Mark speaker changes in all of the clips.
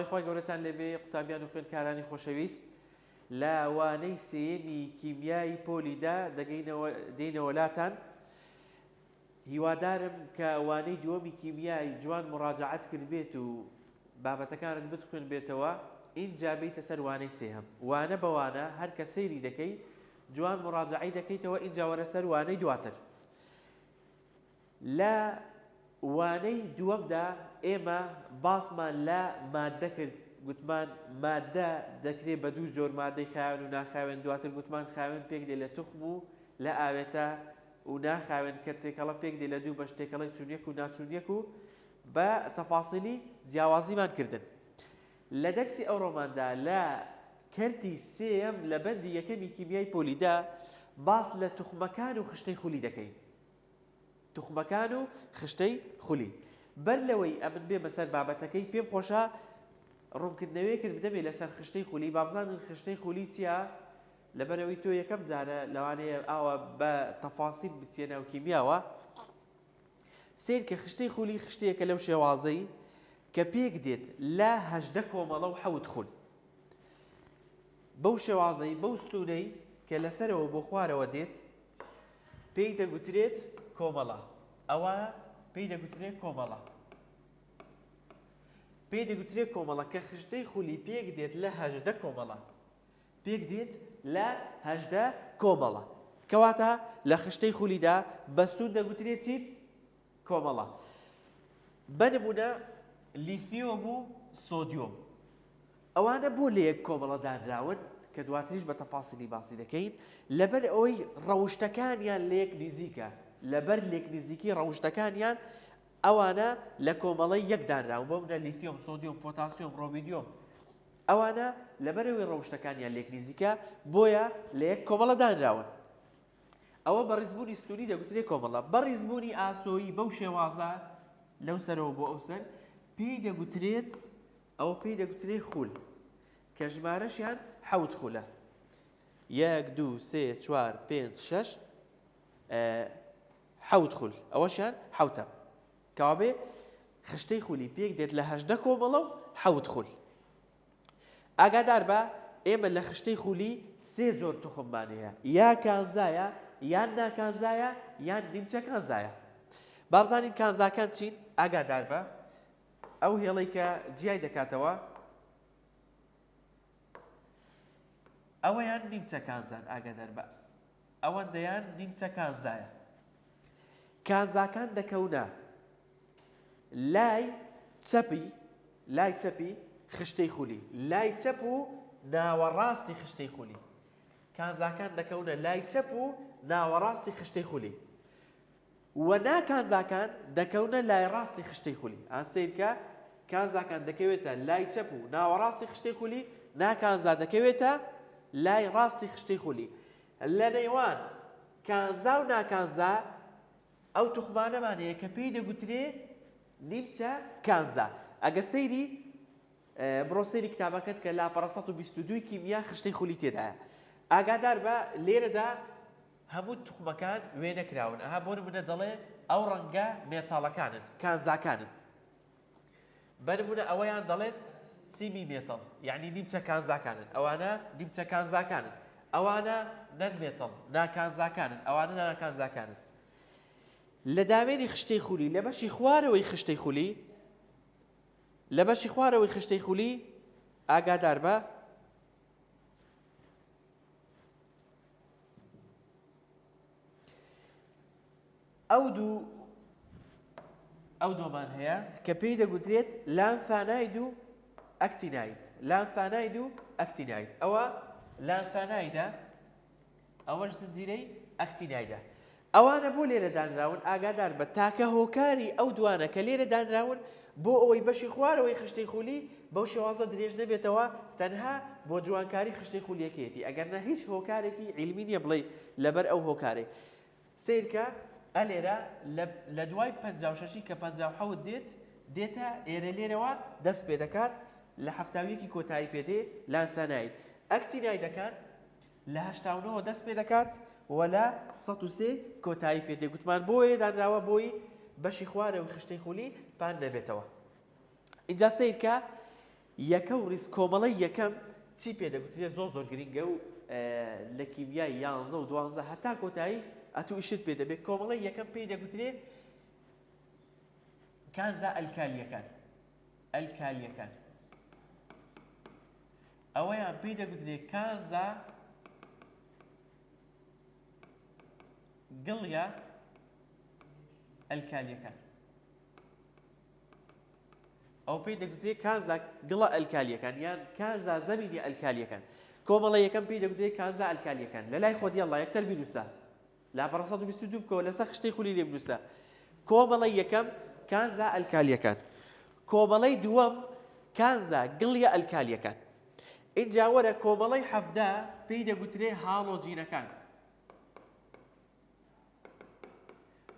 Speaker 1: سڵاوی خوای گەورەتان لێبێ قوتابیان و خوێندکارانی خۆشەویست لە وانەی سێیەمی کیمیای پۆلی دە دەگەینەوە دێینەوە لاتان هیوادارم کە وانەی دووەمی کیمیای جوان مڕاجەعەت کردبێت و بابەتەکانت بتخوێنبێتەوە ئینجا بێیتە سەر وانەی سێهەم وانە بە وانە هەر کە سەیری دەکەی جوان مڕاجەعەی دەکەیتەوە ئینجا وەرە سەر وانەی دواتر لە وانەی دووەمدا ئێمە باسمان لە ماددە کرد، گوتمان ماددە دەکرێ بە دوو جۆر ماددەی خاوێن و ناخاوێن، دواتر گوتمان خاوێن پێک دێ لە توخم و لە ئاوێتە و ناخاوێن کە تێکەڵە پێک دێ لە دوو بەش تێکەڵەی چونیەک و ناچونیەک و بە تەفاسیلی جیاوازیمان کردن. لە دەرسی ئەوڕۆماندا لە کەرتی سێیەم لە بەندی یەکەمی کیمیای پۆلی دە باس لە توخمەکان و خشتەی خولی دەکەین. توخمەکان و خشتەی خولی. بەر لەوەی ئەمن بێمە سەر بابەتەکەی پێم خۆشە ڕوونکردنەوەیەکت بدەمێ لەسەر خشتەی خولی با بزانین خشتەی خولی چییە لەبەرئەوەی تۆ یەکەم جارە لەوانەیە ئاوا بە تەفاسیل بچیە ناو کیمیاوە سەیر کە خشتەی خولی خشتەیەکە لەو شێوازەی کە پێک دێت لە 18 کۆمەڵە و حەوت خول بەو شێوازەی بەو ستونەی کە لەسەرەوە بۆ خوارەوە دێت پێی دەگوترێت کۆمەڵە. ئەوە پێی دەگوترێت کۆمەڵە. پێی دەگوترێت کۆمەڵە کە خشتەی خولی پێک دێت لە 18 کۆمەڵە. پێک دێت لە 18 کۆمەڵە. کەواتە لە خشتەی خولیدا بەستوون دەگوترێت چیت؟ کۆمەڵە. بە نمونە لیثیۆم و سۆدیۆم. ئەوانە بۆ لە یەک کۆمەڵە دانراون کە دواتریش بە تەفاسیلی باسی دەکەین لەبەر ئەوەی ڕەوشتەکانیان لێک نزیکە لەبەر لێک نزیکی ڕەوشتەکانیان ئەوانە لە کۆمەڵەی یەک دانراون بۆ منە لیثیۆم سۆدیۆم پۆتاسیۆم ڕۆبیدیۆم ئەوانە لەبەرەوەی ڕەوشتەکانیان لێک نزیکە بۆیە لە یەک کۆمەڵە دانراون ئەوە بە ڕیزبوونی ستوونی دەگوترێ کۆمەڵە. بە ڕیزبوونی ئاسۆیی بەو شێوازە لەو سەرەوە بۆ ئەو سەر پێی دەگوترێت ئەوە پێی دەگوترێ خول کە ژمارەشیان حەوت خولە. یەک دوو سێ چوار پێنج شەش حەوت خول ئەوەشیان حەوتە. کەوابێ خشتەی خولی پێک دێت لە 18 کۆمەڵە و حەوت خول. ئاگاداربە ئێمە لە خشتەی خولی سێ جۆر توخممان هەیە یا کانزایە یان ناکانزایە یان نیمچە کانزایە. با بزانین کانزاکان چین؟ ئاگاداربە ئەو هێڵەی کە جیای دەکاتەوە ئەوەیان نیمچە کانزان ئاگاداربە ئەوەندەیان نیمچە کانزایە. کانزاکان دەکەونە لای چەپی لای چەپی خشتەی خولی لای چەپ و ناوەڕاستی خشتەی خولی کانزاکان دەکەونە لای چەپ و ناوەڕاستی خشتەی خولی و ناکانزاکان دەکەونە لای ڕاستی خشتەی خولی ئا سەیرکە کانزاکان دەکەوێتە لای چەپ و ناوەڕاستی خشتەی خولی ناکانزا دەکەوێتە لای ڕاستی خشتەی خولی لە نێوان کانزا و ناکانزا ئەو توخمانەمان هەیە کە پێی دەگوترێ نیمچە کانزا. ئەگە سەیری بڕۆ سەیری کتابەکەت کە لاپەڕە 122 کیمیا خشتەی خولی تێدایە. ئاگادار بە لێرەدا هەموو توخمەکان وێنە کراون. ئەها بۆ نمونە دەڵێ ئەو ڕەنگە مێتاڵەکانن، کانزاکانن. بە نمونە ئەوەیان دەڵێت semi metal یعنی نیمچە کانزاکانن ئەوانە نیمچە کانزاکانن ئەوانە non metal ناکانزاکانن ئەوانە ناکانزاکانن لە داوێنی خشتەی خولی لە بەشی خوارەوەی خشتەی خولی لە بەشی خوارەوەی خشتەی خولی ئاگادار بە ئەو دوو ئەو دۆمان هەیە کە پێی دەگوترێت لانثاناید و ئەکتیناید لانثاناید و ئەکتیناید ئەوە لانثانایدە ئەوەش زنجیرەی ئەکتینایدە ئەوانە بۆ لێرە دانراون ئاگادار بە تاکە هۆکاری ئەو دوانە کە لێرە دانراون بۆ ئەوەی بەشی خوارەوەی خشتەی خولی بەو شێوازە درێژ نەبێتەوە تەنها بۆ جوانکاری خشتەی خولیەکەیەتی ئەگەر نە هیچ هۆکارێکی عیلمی نییە بڵێ لەبەر ئەو هۆکارەی سەیرکە ئە لێرە لە لە دوای 56 کە 57 دێت دێتە ئێرە لێرەوە دەست پێ دەکات لە 71 کۆتایی پێ دێ لانثاناید ئەکتینایدەکان لە 89 دەست پێ دەکات و لە 103 کۆتایی پێ دێ گوتمان بۆیە دانراوە بۆی بەشی خوارەوەی خشتەی خولی پان نەبێتەوە ئینجا سەیرکە. یەکە و ڕیز کۆمەڵەی یەکەم چی پێ دەگوترێ زۆر زۆر گرینگە و لە کیمیای یانزە و دوانزە هەتا کۆتایی ئەتوو ئیشت پێ دەبێت کۆمەڵەی یەکەم پێی دەگوترێ کانزا ئەلکالیەکان ئەلکالیەکان ئەوەیان پێی دەگوترێ کانزا گڵیە ئەلکالیەکان ئەو پێی دەگوترێ کانزا گڵە ئەلکالیەکان یان کانزا زەمینی ئەلکالیەکان کۆمەڵە یەکەم پێی دەگوترێ کانزا ئەلکالیەکان لە لای خۆت یەڵا یەکسەر بینوسە لاپەڕە 122 بکەوە لەسەر خشتەی خولی لێ بنووسە کۆمەڵەی یەکەم کانزا ئەلکالیەکان کۆمەڵەی دووەم کانزا گڵیە ئەلکالیەکان ئینجا وەرە کۆمەڵەی 17 پێی دەگوترێ هاڵۆجینەکان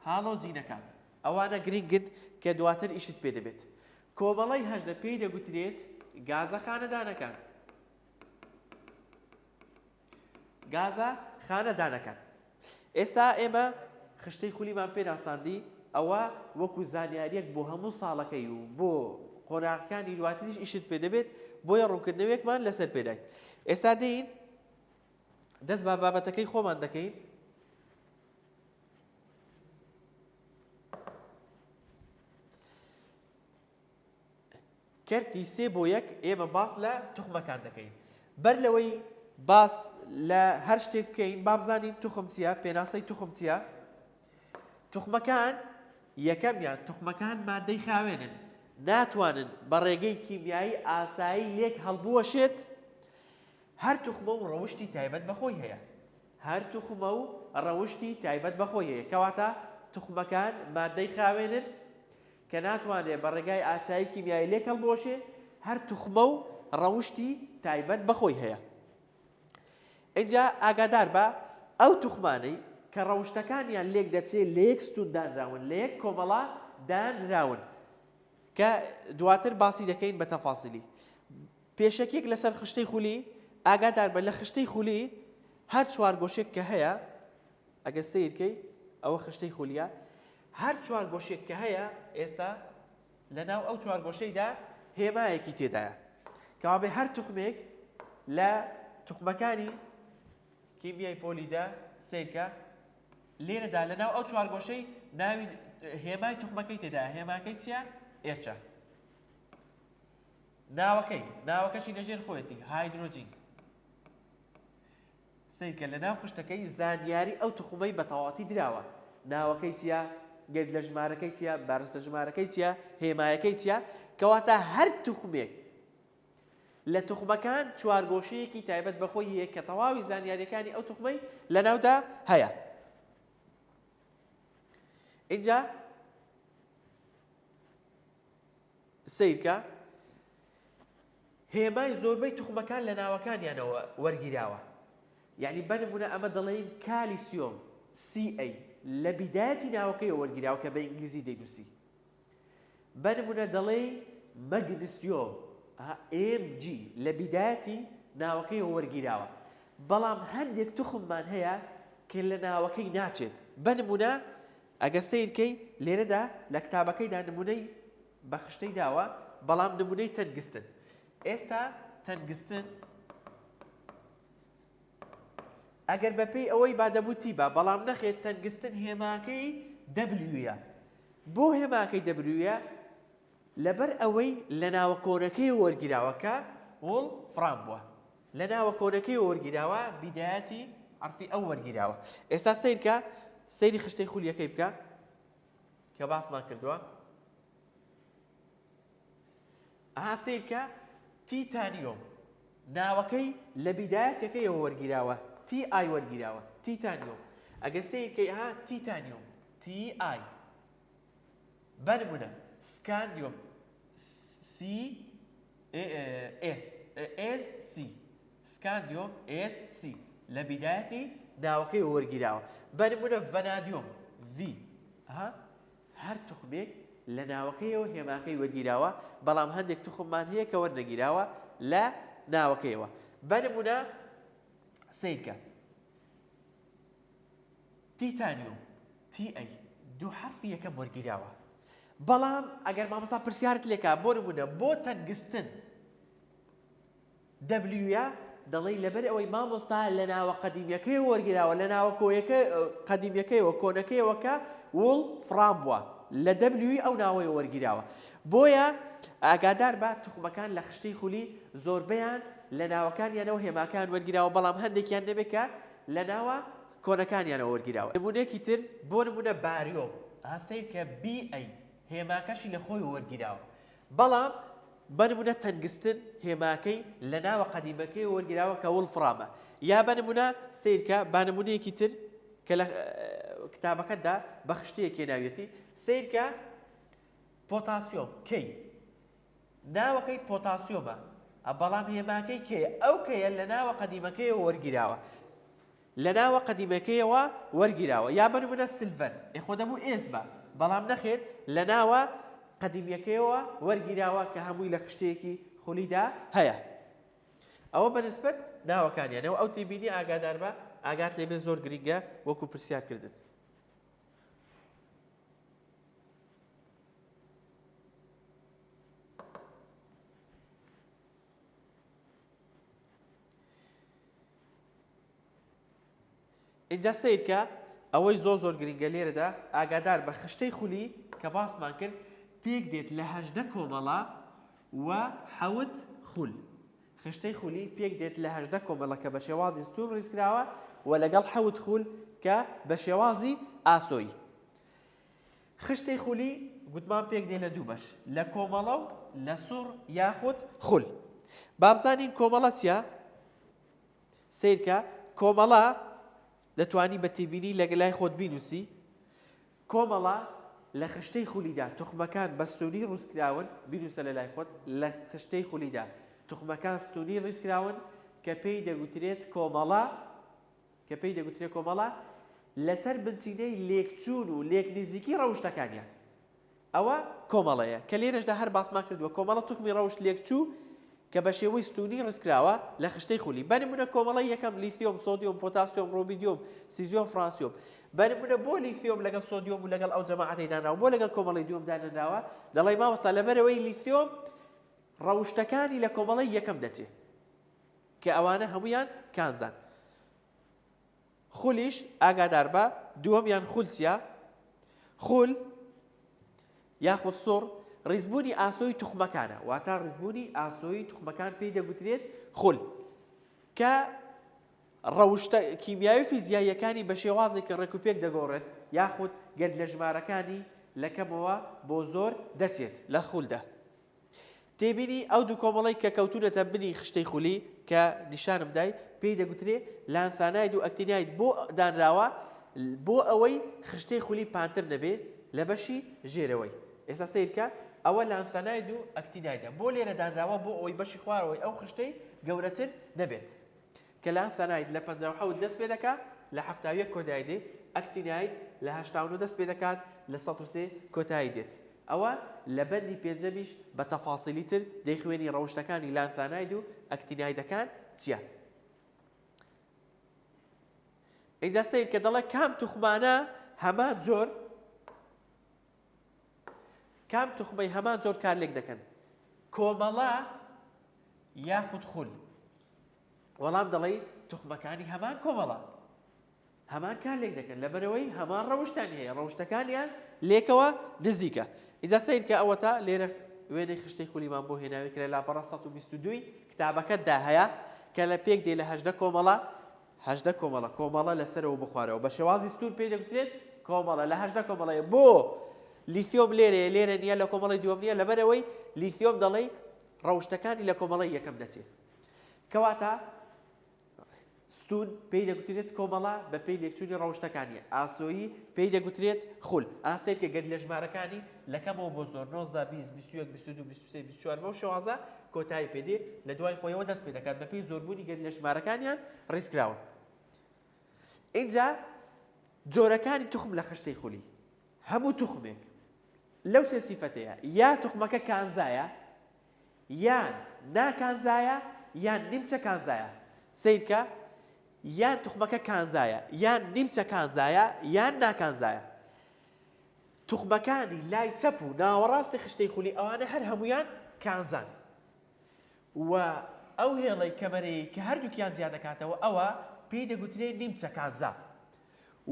Speaker 1: هاڵۆجینەکان ئەوانە گرنگن کە دواتر ئیشت پێ دەبێت. کۆمەڵەی 18 پێی دەگوترێت گازە خانەدانەکان. گازە خانەدانەکان. ئێستا ئێمە خشتەی خولیمان پێ ناساندی ئەوە وەکو زانیاریەک بۆ هەموو ساڵەکەی و بۆ قۆناغەکانی دواتریش ئیشت پێ دەبێت بۆیە ڕوونکردنەوەیەکمان لەسەر پێدایت. ئێستا دێین دەست بە بابەتەکەی خۆمان دەکەین. کەرتی سێ بۆ یەک ئێمە باس لە توخمەکان دەکەین. بەر لەوەی باس لە هەر شتێک بکەین با بزانین توخم چییە، پێناسەی توخم چییە؟ توخمەکان یەکەمیان توخمەکان مادەی خاوێنن ناتوانن بە ڕێگەی کیمیایی ئاسایی لێک هەڵبوەشێت هەر توخمە و ڕەوشتی تایبەت بە خۆی هەیە. هەر توخمە و ڕەوشتی تایبەت بە خۆی هەیە. کەواتە توخمەکان ماددەی خاوێنن کە ناتوانرێ بە ڕێگای ئاسایی کیمیایی لێک هەڵبوەشێ، هەر توخمە و ڕەوشتی تایبەت بە خۆی هەیە. ئینجا ئاگادار بە ئەو توخمانەی کە ڕەوشتەکانیان لێک دەچێ لە یەک ستوون دانراون، لە یەک کۆمەڵە دانراون کە دواتر باسی دەکەین بە تەفاسیلی. پێشەکیەک لەسەر خشتەی خولی، ئاگاداربە لە خشتەی خولی هەر چوارگۆشێک کە هەیە، ئەگەر سەیر کەی ئەوە خشتەی خولیە، هەر چوارگۆشێک کە هەیە ئێستا لەناو ئەو چوارگۆشەیدا هێمایەکی تێدایە. کەوابێ هەر توخمێک لە توخمەکانی کیمیای پۆلیدا سەیرکە لێرەدا لەناو ئەو چوارگۆشەی ناوی هێمای توخمەکەی تێدایە، هێماکەی چییە؟ H ە. ناوەکەی، ناوەکەشی لەژێر خۆیەتی، هایدرۆجین. سەیرکە لەناو خشتەکەی زانیاری ئەو توخمەی بە تەواوەتی دراوە. ناوەکەی چییە، گەردیلە ژمارەکەی چییە، بارستە ژمارەکەی چییە، هێمایەکەی چییە، کەواتە هەر توخمێک لە توخمەکان چوارگۆشەیەکی تایبەت بە خۆی هەیە کە تەواوی زانیاریەکانی ئەو توخمەی لەناودا هەیە. ئینجا سەیرکە هێمای زۆربەی توخمەکان لە ناوەکانیانەوە وەرگیراوە یەعنی بە نمونە ئەمە دەڵێین کالیسیۆم Ca لە بیدایەتی ناوەکەیەوە وەرگیراوە کە بە ئینگلیزی دەینوسی بە نمونە دەڵێی مەگنسیۆم Mg لە بیدایەتی ناوەکەیەوە وەرگیراوە بەڵام هەندێک توخممان هەیە کە لە ناوەکەی ناچێت بە نمونە ئەگەر سەیر کەی لێرەدا لە کتابەکەیدا نمونەی بە خشتەی داوە بەڵام نمونەی تەنگستن ئێستا تەنگستن ئەگەر بەپێی ئەوەی با دەبوو T با بەڵام نەخێت تەنگستن هێماکەی W یە بۆ هێماکەی W یە لەبەر ئەوەی لە ناوە کۆنەکەی وەرگیراوە کە وڵفرام بووە لە ناوە کۆنەکەیەوە وەرگیراوە بیدایەتی حەرفی ئەو وەرگیراوە ئێستا سەیرکە سەیری خشتەی خولیەکەی بکە کە باسمان کردووە ئەها سەیرکە تیتانیۆم ناوەکەی لە بیدایەتەکەیەوە وەرگیراوە Ti وەرگیراوە تیتانیۆم ئەگەر سەیرکەی ئەها تیتانیۆم Ti بە نمونە سکاندیۆم سی ئێس ئێس سی سکاندیۆم ئێس سی لە بیدایەتی ناوەکەی وەرگیراوە بە نمونە ڤەنادیۆم V ها هەر توخمێک لە ناوەکەیەوە هێماکەی وەرگیراوە بەڵام هەندێک توخممان هەیە کە وەرنەگیراوە لە ناوەکەیەوە بە نمونە سەیرکە تیتانیۆم Ti دوو حەرفی یەکەم وەرگیراوە بەڵام ئەگەر مامۆستا پرسیارت لێکا بۆ نمونە بۆ تەنگستن. W یە دەڵێی لەبەر ئەوەی مامۆستا لە ناوە قەدیمیەکەیەوە وەرگیراوە لە ناوە کۆیەکە قەدیمیەکەیەوە کۆنەکەیەوە کە وڵ فڕام بووە لە W ی ئەو ناوەیەوە وەرگیراوە بۆیە ئاگادار بە توخمەکان لە خشتەی خولی زۆربەیان لە ناوەکانیانەوە هێماکان وەرگیراوە بەڵام هەندێکیان نەبێت کە لە ناوە کۆنەکانیانەوە وەرگیراوە نمونەیەکی تر بۆ نمونە باریۆم ها سەیرکە BA هێماکەشی لە خۆیەوە وەرگیراوە بەڵام بە نمونە تەنگستن هێماکەی لە ناوە قەدیمەکەیەوە وەرگیراوە کە وڵفڕامە یا بە نمونە سەیرکە با نمونەیەکی تر کە لە کتابەکەتدا بە خشتەیەک هێناویەتی سەیرکە پۆتاسیۆم K ناوەکەی پۆتاسیۆمە بەڵام هێماکەی K یە ئەو K یە لە ناوە قەدیمەکەیەوە وەرگیراوە لە ناوە قەدیمەکەیەوە وەرگیراوە یا بە نمونە silver ئێ خۆ دەبوو S بە بەڵام نەخێر لە ناوە قەدیمیەکەیەوە وەرگیراوە کە هەمووی لە خشتەیەکی خولیدا هەیە ئەوە بە نسبەت ناوەکانیانەوە ئەو تێبینی ئاگادار بە ئاگات لێبێ زۆر گرنگە وەکو پرسیار کردن. ئینجا سەیرکە ئەوەی زۆر زۆر گرنگە لێرەدا ئاگادار بە خشتەی خولی کە باسمان کرد پێک دێت لە 18 کۆمەڵە و حەوت خول خشتەی خولی پێک دێت لە 18 کۆمەڵە کە بە شێوازی ستون ڕیزکراوە و لەگەڵ حەوت خول کە بە شێوازی ئاسۆیی خشتەی خولی گوتمان پێک دێ لە دوو بەش لە کۆمەڵە و لە سوڕ یاخود خول. با بزانین کۆمەڵە چیە؟ سەیرکە کۆمەڵە دەتوانی بە تێبینی لە لای خۆت بینوسی کۆمەڵە لە خشتەی خولیدا توخمەکان بە ستونی ڕووسکراون بینوسە لە لای خۆت لە خشتەی خولیدا توخمەکان ستونی ڕیزکراون کە پێی دەگوترێت کۆمەڵە کە پێی دەگوترێ کۆمەڵە، لەسەر بنچینەی لێکچوون و لێکنزیکی ڕەوشتەکانیان. ئەوە کۆمەڵەیە، کە لێرەشدا هەر باسمان کردووە، کۆمەڵە توخمی ڕەوشت لێکچوو کە بە شێوەی ستوونی ڕیزکراوە لە خشتەی خولی. بە نموونە کۆمەڵەی یەکەم، لیثیۆم، سۆدیۆم، پۆتاسیۆم، ڕوبیدیۆم، سیزیۆم، فرانسیۆم. بە نموونە بۆ لیثیۆم لەگەڵ سۆدیۆم و لەگەڵ ئەو جەماعەتەی دانراوە، بۆ لەگەڵ کۆمەڵەی دووەم دانەنراوە؟ دەڵێی مامۆستا لەبەرئەوەی لیثیۆم ڕەوشتەکانی لە کۆمەڵەی یەکەم دەچێ. کە ئەوانە هەموویان کانزان. خولیش ئاگاداربە دووەمیان خول چیە؟ خول یاخود سوڕ ڕیزبوونی ئاسۆی توخمەکانە واتە ڕیزبوونی ئاسۆی توخمەکان پێی دەگوترێت خول کە ڕەوشتە کیمیاوی فیزیاییەکانی بە شێوازێکی ڕێکوپێک دەگۆڕێت یاخود گەرد لە ژمارەکانی لە کەمەوە بۆ زۆر دەچێت لە خولدا. تێبینی، ئەو دوو کۆمەڵەی کە کەوتوونەتە بنی خشتەی خولی کە نیشانم دای، پێی دەگوترێ لانثاناید و ئەکتیناید بۆ دانراوە بۆ ئەوەی خشتەی خولی پانتر نەبێ لە بەشی ژێرەوەی. ئێستا سەیرکە ئەوە لانثاناید و ئەکتینایدە بۆ لێرە دانراوە بۆ ئەوەی بەشی خوارەوەی ئەو خشتەی گەورەتر نەبێت. کە لانثاناید لە 57 دەست پێ دەکا لە 71 کۆتایی دێ، ئەکتیناید لە 89 دەست پێ دەکات لە 103 کۆتایی دێت. ئەوە لە بەندی پێنجەمیش بە تەفاسیلی تر دەیخوێنی ڕەوشتەکانی لانثاناید و ئەکتینایدەکان چیە. ئینجا سەیر کە دەڵێ کام توخمانە هەمان جۆر کام توخمەی هەمان جۆر کارلێک دەکەن کۆمەڵە یاخود خول وەڵام دەڵێی توخمەکانی هەمان کۆمەڵە هەمان کار لێک دەکەن لەبەرئەوەی هەمان ڕەوشتیان هەیە ڕەوشتەکانیان لێکەوە نزیکە ئینجا سەیرکە ئەوەتا لێرە وێنەی خشتەی خولیمان بۆ هێناوی کە لە لاپەڕە 122 کتابەکەتدا هەیە کە لە پێک دێ لە 18 کۆمەڵە 18 کۆمەڵە کۆمەڵە لەسەرەوە بخوارەوە بە شێوازی ستون پێی دەگوترێت کۆمەڵە لە 18 کۆمەڵەیە بۆ لیثیۆم لێرەیە لێرە نییە لە کۆمەڵی دووەم نییە لەبەرەوەی لیثیۆم دەڵێی ڕەوشتەکانی لە کۆمەڵی یەکەم دەچێت کەواتە ستوون پێی دەگوترێت کۆمەڵە بە پێی لێکچوونی ڕەوشتەکانی، ئاسۆیی پێی دەگوترێت خول. ئا سەیرکە گەر لە ژمارەکانی لە کەمەوە بۆ زۆر، 19، 20، 21، 22، 23، 24 بەو شێوازە کۆتایی پێ دێ، لە دوای خۆیەوە دەست پێ دەکات بە پێی زۆربوونی گەر لە ژمارەکانیان ڕیزکراون. ئینجا جۆرەکانی توخم لە خشتەی خولی، هەموو توخمێک لەو سێ سیفەتەیە، یا توخمەکە کانزایە، یان ناکانزایە یان نیمچە کانزایە. سەیرکە یان توخمەکە کانزایە یان نیمچە کانزایە یان ناکانزایە. توخمەکانی لای چەپ و ناوەڕاستی خشتەی خولی ئەوانە هەر هەموویان کانزان و. ئەو هێڵەی کەمەرەیەی کە هەردووکیان جیا دەکاتەوە ئەوە پێی دەگوترێ نیمچە کانزا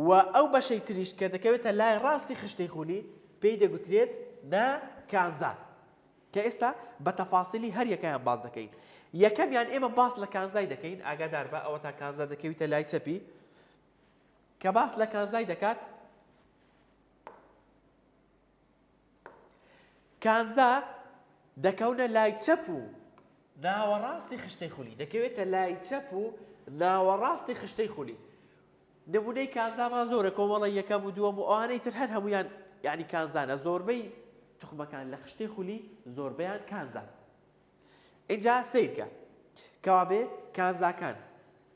Speaker 1: و ئەو بەشەی تریش کە دەکەوێتە لای ڕاستی خشتەی خولی پێی دەگوترێت نا کانزا کە ئێستا بە تەفاسیلی هەر یەکەیان باس دەکەین. یەکەمیان ئێمە باس لە کانزای دەکەین، ئاگادار بە ئەوەتا کانزا دەکەویتە لای چەپی کە باس لە کانزای دەکات کانزا دەکەونە لای چەپ و ناوەڕاستی خشتەی خولی دەکەوێتە لای چەپ و ناوەڕاستی خشتەی خولی نمونەی کانزامان زۆرە کۆمەڵە یەکەم و دووەم و ئەوانەی تر هەر هەمویان یعنی کانزانە زۆربەی توخمەکان لە خشتەی خولی زۆربەیان کانزان ئینجا سەیرکە کەوابێ کانزاکان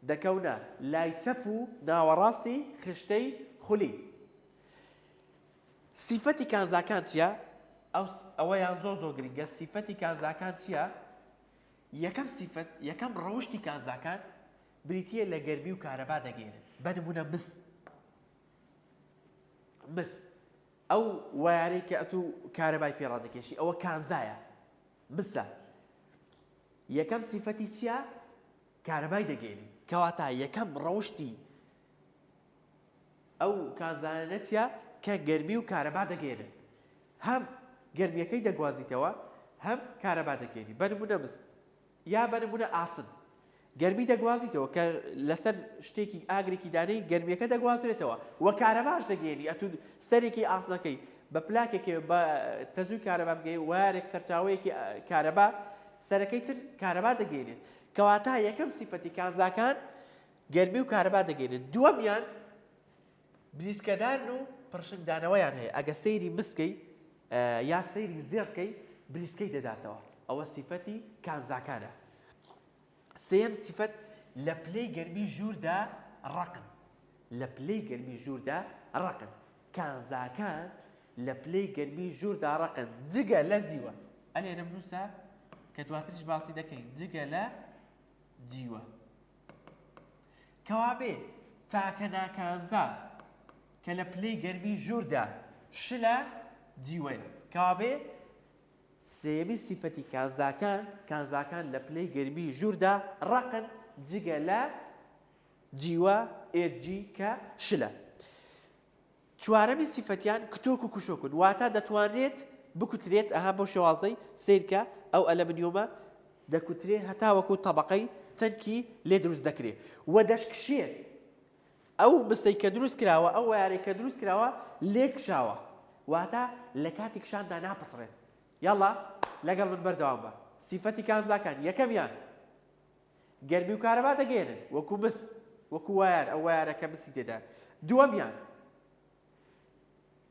Speaker 1: دەکەونە لای چەپ و ناوەڕاستی خشتەی خولی سیفەتی کانزاکان چییە؟ ئەو ئەوەیان زۆر زۆر گرنگە سیفەتی کانزاکان چییە؟ یەکەم سیفەت یەکەم ڕەوشتی کانزاکان بریتییە لە گەرمی و کارەبا دەگەیەنن بە نمونە مس مس ئەو وایارەی کە ئەتوو کارەبای پێ ڕادەکێشی ئەوە کانزایە مسە یەکەم سیفەتی چییە؟ کارەبای دەگەێنی کەواتە یەکەم ڕەوشتی ئەو کانزایانە چیە کە گەرمی و کارەبا دەگەیەنن هەم گەرمیەکەی دەگوازیتەوە هەم کارەبا دەگەیەنی بە نمونە مس یا بە نمونە ئاسن گەرمی دەگوازیتەوە کە لەسەر شتێکی ئاگرێکی دانەی گەرمیەکە دەگوازرێتەوە و کارەباش دەگەیەنی ئەتو سەرێکی ئاسنەکەی بە پلاکێکی بە تەزووی کارەبا بگەی وارێک سەرچاوەیەکی کارەبا سەرەکەی تر کارەبا دەگەینێت کەواتە یەکەم سیفەتی کانزاکان گەرمی و کارەبا دەگەینن، دووەمیان بریسکەدارن و پڕشنگدانەوەیان هەیە، ئەگە سەیری مس کەی یا سەیری زێڕ کەی بریسکەی دەداتەوە، ئەوە سیفەتی کانزاکانە. سێیەم سیفەت لە پلەی گەرمی ژووردا ڕەقن، لە پلەی گەرمی ژووردا ڕەقن، کانزاکان لە پلەی گەرمی ژووردا ڕەقن جگە لە زیوە، ئەلێرە بنووسە کە دواتریش باسی دەکەین، جگە لە جیوە. کەوابێ تاکە ناکانزا کە لە پلەی گەرمی ژووردا شلە جیوەیە. کەوابێ سێیەمین سیفەتی کانزاکان، کانزاکان لە پلەی گەرمی ژووردا ڕەقن جگە لە جیوە، Hg، کە شلە. چوارەمین سیفەتیان کتۆک و کوشۆکن واتە دەتوانرێت بکوترێت ئەها بەو شێوازەی سەیرکە ئەو ئەلەمنیۆمە دەکوترێ هەتاوەکو تەبەقەی تەنکی لێ دروست دەکرێ و دەشکشێت ئەو مسەی کە دروست کراوە ئەو وایارەی کە دروست کراوە لێکشاوە واتە لە کاتی کشاندا ناپچڕێت یاڵا لەگەڵ من بەردەوام بە سیفەتی کانزاکان یەکەمیان گەرمی و کارەبا دەگەیەنن وەکو مس وەکو وایەر ئەو وایەرە کە مسی تێدایە دووەمیان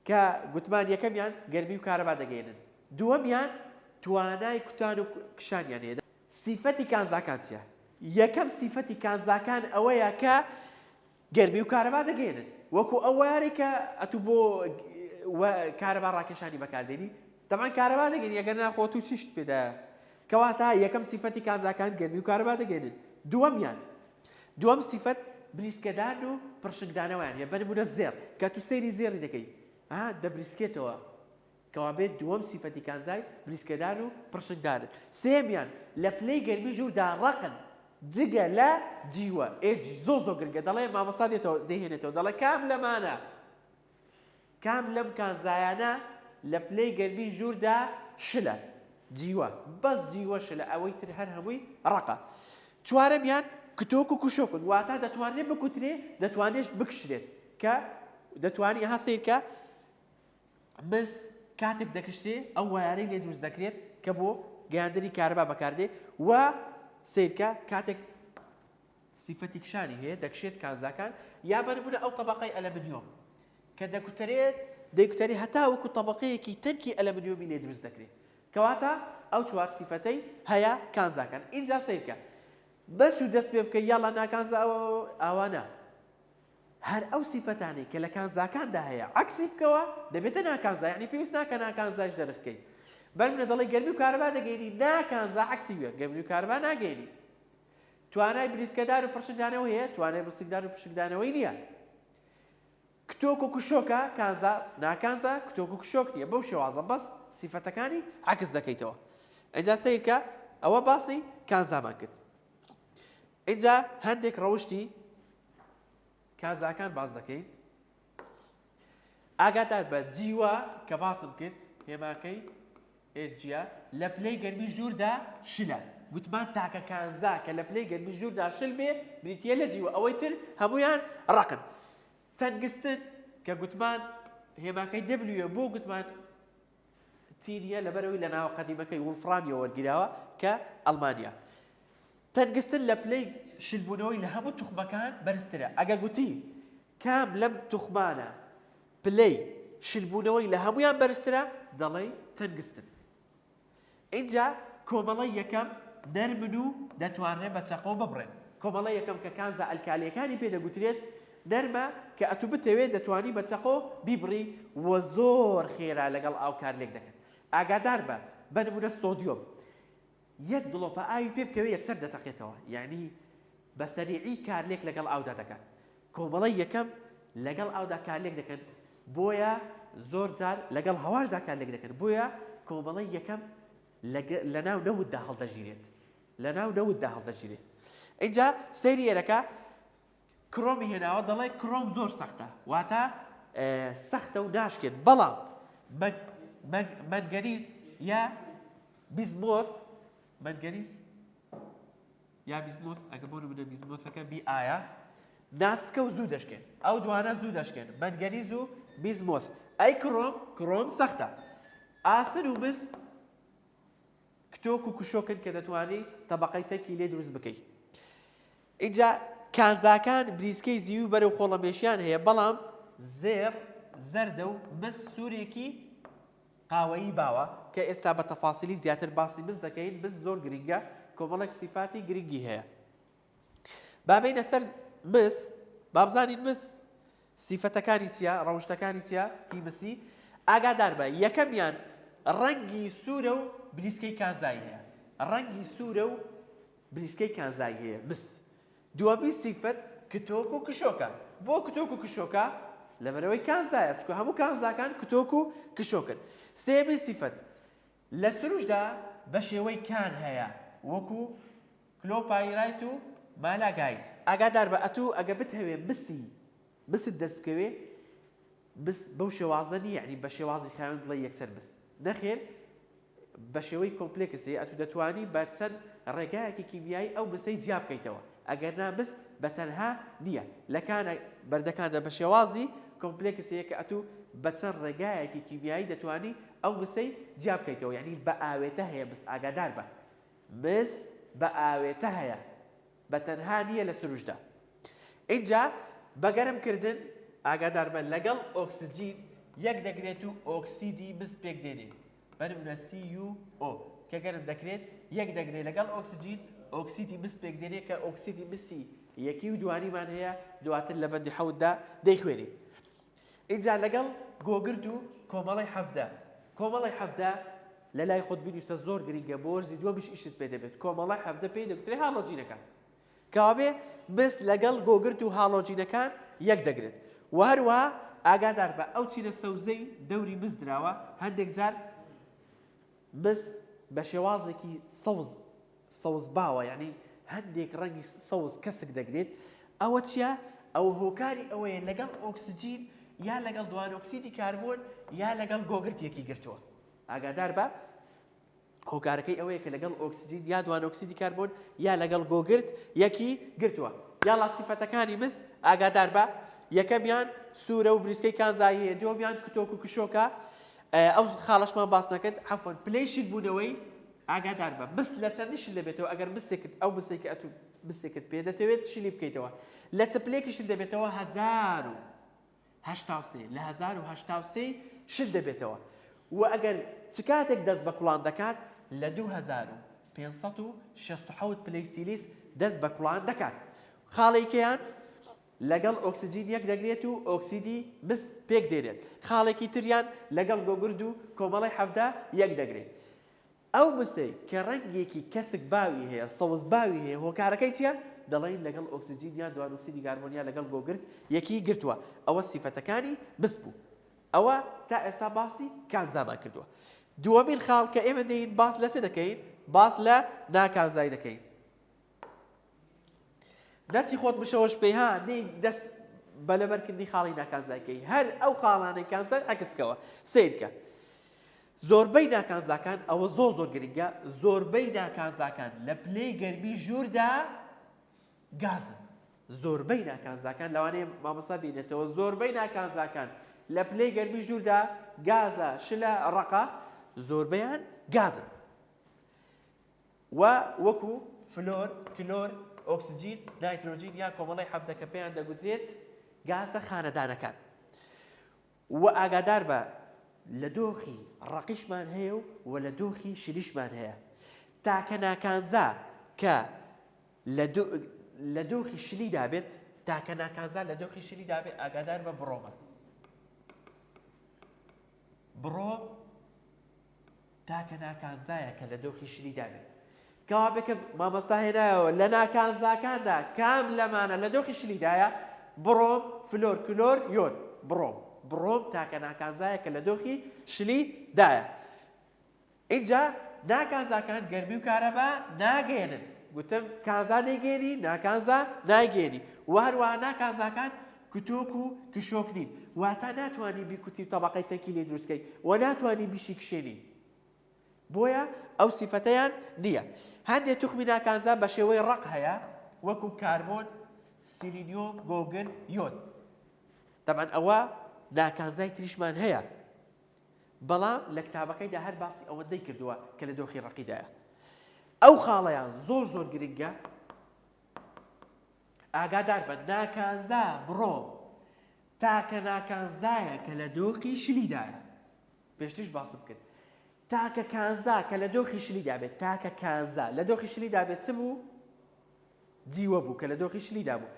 Speaker 1: کە گوتمان یەکەمیان گەرمی و کارەبا دەگەیەنن دووەمیان توانای کوتان و کشانیان هەیە سیفەتی کانزاکان چییە؟ یەکەم سیفەتی کانزاکان ئەوەیە کە گەرمی و کارەبا دەگەیەنن وەکو ئەو وایەرەی کە ئەتوو بۆ کارەبا ڕاکێشانی بەکاردێنی تەبعەن کارەبا دەگەێنی ئەگەر نا خۆ تو چیشت پێدایە کەواتە یەکەم سیفەتی کانزاکان گەرمی و کارەبا دەگەێنن دووەمیان دووەم سیفەت بریسکەدان و پڕشنگدانەوەیان هەیە بە نمونە زێڕ کە تو سەیری زێڕی دەکەی ها دەبریسکێتەوە کەوابێت دووەم سیفەتی کانزای بریسکەدان و پڕشنگدانن. سێیەمیان لە پلەی گەرمی ژووردا ڕەقن جگە لە جیوە، Hg، زۆر زۆر گرنگە دەڵێ مامۆستا دێتەوە دەیهێنێتەوە دەڵێ کام لەمانە کام لەم کانزایانە لە پلەی گەرمی ژووردا شلە؟ جیوە بەس جیوە شلە ئەوەی تر هەر هەمووی ڕەقە. چوارەمیان کتۆک و کوشۆکن واتە دەتوانرێت بکوترێ دەتوانێش بکشرێت کە دەتوانی ها سەیرکە مس کاتێک دەکشترێ ئەو وایارەی لێ دروست دەکرێت کە بۆ گەیاندنی کارەبا بەکاردێ و سیرکە کاتێک سیفەتی کشانی هەیە دەکشێت کانزاکان یا بەربوونە ئەو تەبقەی ئەلەمنیۆم کە دەکوترێت دەیکوتەری هەتا وەکو تەبقەیەکی تەنکی ئەلەمنیۆمی لێ دروست دەکرێت کەواتە ئەو چوار سیفەتەی هەیە کانزاکان ئینجا سیرکە بەچوو دەست پێ بکە یاڵا ناکانزا ئەوانە هەر ئەو سیفەتانەی کە لە کانزاکاندا هەیە عەکسی بکەوە دەبێتە ناکانزا یانی پێویست ناکە ناکانزایش دەرخ کەی بەرمنە دەڵێ گەرمی و کارەبا دەگەینی ناکانزا عەکسی وێ گەرمی و کارەبا ناگەینی توانای بریسکەدار و پڕشنگدانەوە هەیە توانای بریسکدار و پشکدانەوەی نییە کتۆک و کشۆکە کانزا ناکانزا کتۆک و کشۆک نییە بەو شێوازە بەس سیفەتەکانی عەکس دەکەیتەوە ئەجا سەیرکە ئەوە باسی کانزامان کرد. ئینجا هەندێک ڕەوشتی کانزاکان باس دەکەین. ئاگادار بە جیوە کە باسم کرد هێماکەی ئێجیە لە پلەی گەرمی ژووردا شلە. گوتمان تاکە کانزا کە لە پلەی گەرمی ژووردا شل بێ بریتییە لە جیوە ئەوەی تر هەموویان ڕەقن. تەنگستن کە گوتمان هێماکەی W بۆ گوتمان T نییە لەبەرئەوەی لە ناوە قەدیمەکەی وڵفرامیەوە وەرگیراوە کە ئەڵمانیە. تەنگستن لە پلەی شلبوونەوەی لە هەموو توخمەکان بەرزترە. ئەگە گوتی کام لەم توخمانە پلەی شلبوونەوەی لە هەموویان بەرزترە دەڵێی تەنگستن. ئینجا کۆمەڵەی یەکەم نەرمن و دەتوانرێن بە چەقۆ ببڕێن. کۆمەڵەی یەکەم کە کانزا ئەلکالییەکانی پێ دەگوترێت نەرمە کە ئەتوو بتەوێت دەتوانی بە چەقۆ بیبڕی و زۆر خێرا لەگەڵ ئاو کارلێک دەکەن. ئاگاداربە بە نموونە سۆدیۆم یەک دڵۆپە ئاوی پێ بکەوێت یەکسەر دەتەقێتەوە یانی بە سەریعی کارلێک لەگەڵ ئاودا دەکات. کۆمەڵەی یەکەم لەگەڵ ئاودا کارلێک دەکەن بۆیە زۆر جار لەگەڵ هەواشدا کارلێک دەکەن بۆیە کۆمەڵەی یەکەم لەناو نەوتدا هەڵدەژیرێت لەناو نەوتدا هەڵدەژیرێت ئینجا سەیری ئێرەکە کرۆمی هێناوە دەڵێ کرۆم زۆر سەختە واتە سەختە و ناشکێت بەڵام مەنگەنیز یا بیزمۆث مەنگەنیز یا بیزمۆث ئەگە بۆ نمونە بیزمۆثەکە بی ئایا ناسکە و زوو دەشکێن ئەو دوانە زوو دەشکێن مەنگەنیز و بیزمۆث ئەی کرۆم کرۆم سەختە ئاسن و مس کتۆک و کشۆکن کە دەتوانی تەبقەی تەکی لێ دروست بکەیت ئینجا کانزاکان بریسکەی زیوی بەرەو خۆڵەمێشیان هەیە بەڵام زێڕ زەردە و مس سوورێکی قاوەیی باوە کە ئێستا بە تەفاسیلی زیاتر باسی مس دەکەین، مس زۆر گرنگە کۆمەڵێک سیفاتی گرنگی هەیە. با بێینە سەر مس، با بزانین مس سیفەتەکانی چییە، ڕەوشتەکانی چییە هی مسی. ئاگادار بە یەکەمیان ڕەنگی سوورە و بریسکەی کانزایی هەیە. ڕەنگی سوورە و بریسکەی کانزایی هەیە مس. دووەمین سیفەت کتۆک و کشۆکە. بۆ کتۆک و کشۆکە؟ لەبەرئەوەی کانزایە، چونکە هەموو کانزاکان کتۆک و کشۆکن. سێیەمین سیفەت، لە سروشتدا بە شێوەی کان هەیە، وەکو کلۆپایرایت و مالاگایت. ئاگاداربە ئەتوو ئەگە بتهەوێ مسی مست دەست بکەوێ، مس بەو شێوازە نییە، یەعنی بە شێوازی خاوێن بڵێی یەکسەر مس. نەخێر بە شێوەی کۆمپلێکس هەیە ئەتوو دەتوانی بە چەند ڕێگایەکی کیمیایی ئەو مسەی جیا بکەیتەوە ئەگەر نا مس بە تەنها نییە لە کانە بەردەکاندا بە شێوازی کۆمپلێکس هەیە کە ئەتوو بە چەند ڕێگایەکی کیمیایی دەتوانی ئەو مسەی جیا بکەیتەوە یعنی بە ئاوێتە هەیە مس ئاگادار بە مس بە ئاوێتە هەیە بە تەنها نییە لە سروشتدا. ئینجا بە گەرم کردن، ئاگاداربە لەگەڵ ئۆکسجین یەک دەگرێت و ئۆکسیدی مس پێک دێنێ، بە نمونە CuO کە گەرم دەکرێت یەک دەگرێت لەگەڵ ئۆکسجین ئۆکسیدی مس پێک دێنێ کە ئۆکسیدی مسی یەکی و دوانیمان هەیە دواتر لە بەندی حەوتدا دەیخوێنین. ئینجا لەگەڵ گۆگرد و کۆمەڵەی 17 کۆمەڵەی 17 لە لای خۆت بنووسە زۆر گرنگە بۆ وەرزی دووەمیش ئیشت پێ دەبێت کۆمەڵە 17 پێی دەگوترێ هاڵۆجینەکان کەوابێ مس لەگەڵ گۆگرد و هاڵۆجینەکان یەک دەگرێت و هەروەها ئاگادار بە ئەو چینە سەوزەی دەوری مس دراوە هەندێک جار مس بە شێوازێکی سەوز سەوز باوە یانی هەندێک ڕەنگی سەوز کەسک دەگرێت ئەوە چیە؟ ئەوە هۆکاری ئەوەیە لەگەڵ ئۆکسجین یا لەگەڵ دوانۆکسیدی کاربۆن یا لەگەڵ گۆگرد یەکی گرتووە ئاگادار بە هۆکارەکەی ئەوەیە کە لەگەڵ ئۆکسجین یا دوانۆکسیدی کاربۆن یا لەگەڵ گۆگرد یەکی گرتووە یاڵا سیفەتەکانی مس ئاگادار بە یەکەمیان سوورە و بریسکەی کانزایی هەیە دووەمیان کتۆک و کشۆکە ئەو خاڵەشمان باس نەکرد عەفوەن پلەی شلبوونەوەی ئاگادار بە مس لە چەندی شل دەبێتەوە ئەگەر مسێکت ئەو مسێک ئەتو مسێکت پێ دەتەوێت شلی بکەیتەوە لە چ پلێکی شل دەبێتەوە 1083 لە 1083 شل دەبێتەوە و ئەگەر چ کاتێک دەست بە کوڵان دەکات لە 2567 پلەی سیلیس دەست بە کوڵان دەکات خاڵێکیان لەگەڵ ئۆکسجین یەک دەگرێت و ئۆکسیدی مس پێک دێنێت، خاڵێکی تریان لەگەڵ گۆگرد و کۆمەڵەی 17 یەک دەگرێت. ئەو مسەی کە ڕەنگێکی کەسک باوی هەیە، سەوز باوی هەیە، هۆکارەکەی چییە؟ دەڵێین لەگەڵ ئۆکسجین یان دوانۆکسیدی کاربۆن یان لەگەڵ گۆگرد یەکی گرتووە. ئەوە سیفەتەکانی مس بوو. ئەوە تا ئێستا باسی کانزامان کردووە. دووەمین خاڵ کە ئێمە دێین باس لە چ دەکەین؟ باس لە ناکانزایی دەکەین. نەچی خۆت مشەوەش بکەی ها نەی دەست بە لەبەرکردنی خاڵی ناکانزای کەی هەر ئەو خاڵانەی کانزای عەکسکەوە سەیرکە زۆربەی ناکانزاکان ئەوە زۆر زۆر گرنگە زۆربەی ناکانزاکان لە پلەی گەرمی ژووردا گازن زۆربەی ناکانزاکان لەوانەیە مامۆستا بینێتەوە زۆربەی ناکانزاکان لە پلەی گەرمی ژووردا گازە شلە ڕەقە زۆربەیان گازن و وەکو فلۆر، کلۆر، ئۆکسجین، نایترۆجین یا کۆمەڵەی 17 کە پێیان دەگوترێت گازە خانەدانەکان. و ئاگاداربە لە دۆخی ڕەقیشمان هەیە و و لە دۆخی شلیشمان هەیە. تاکە ناکانزا کە لە دۆخی شلیدا بێت، تاکە ناکانزا لە دۆخی شلیدا بێت ئاگاداربە بڕۆمە. بڕۆم تاکە ناکانزایە کە لە دۆخی شلیدا بێت. کەوابێ کە مامۆستا هێنایەوە لە ناکانزاکاندا کام لەمانە لە دۆخی شلیدایە؟ بڕۆم، فلۆر، کلۆر، یۆد. بڕۆم. بڕۆم تاکە ناکانزایە کە لە دۆخی شلیدایە. ئینجا ناکانزاکان گەرمی و کارەبا ناگەیەنن. گوتم کانزا دەیگەیەنی، ناکانزا نایگەیەنی. وە هەروەها ناکانزاکان کتۆک و کشۆک نین. واتا ناتوانی بیکوتی و تەبەقەی تەنکی لێ دروست کەی و ناتوانی بیشیکشێنی. بۆیە ئەو سیفەتەیان نییە. هەندێ توخمی ناکانزا بە شێوەی ڕەق هەیە وەکو کاربۆن، سیلینیۆم، گۆگرد، یۆد. تەبعەن ئەوە ناکانزای تریشمان هەیە. بەڵام لە کتابەکەیدا هەر باسی ئەوەندەی کردووە کە لە دۆخی ڕەقیدایە. ئەو خاڵەیان زۆر زۆر گرنگە ئاگادار بە ناکانزا بڕۆ تاکە ناکانزایە کە لە دۆخی شلیدایە پێشتریش باسم کرد تاکە کانزا کە لە دۆخی شلیدا بێت تاکە کانزا لە دۆخی شلیدا بێت چ بوو جیوە بوو کە لە دۆخی شلیدا بوو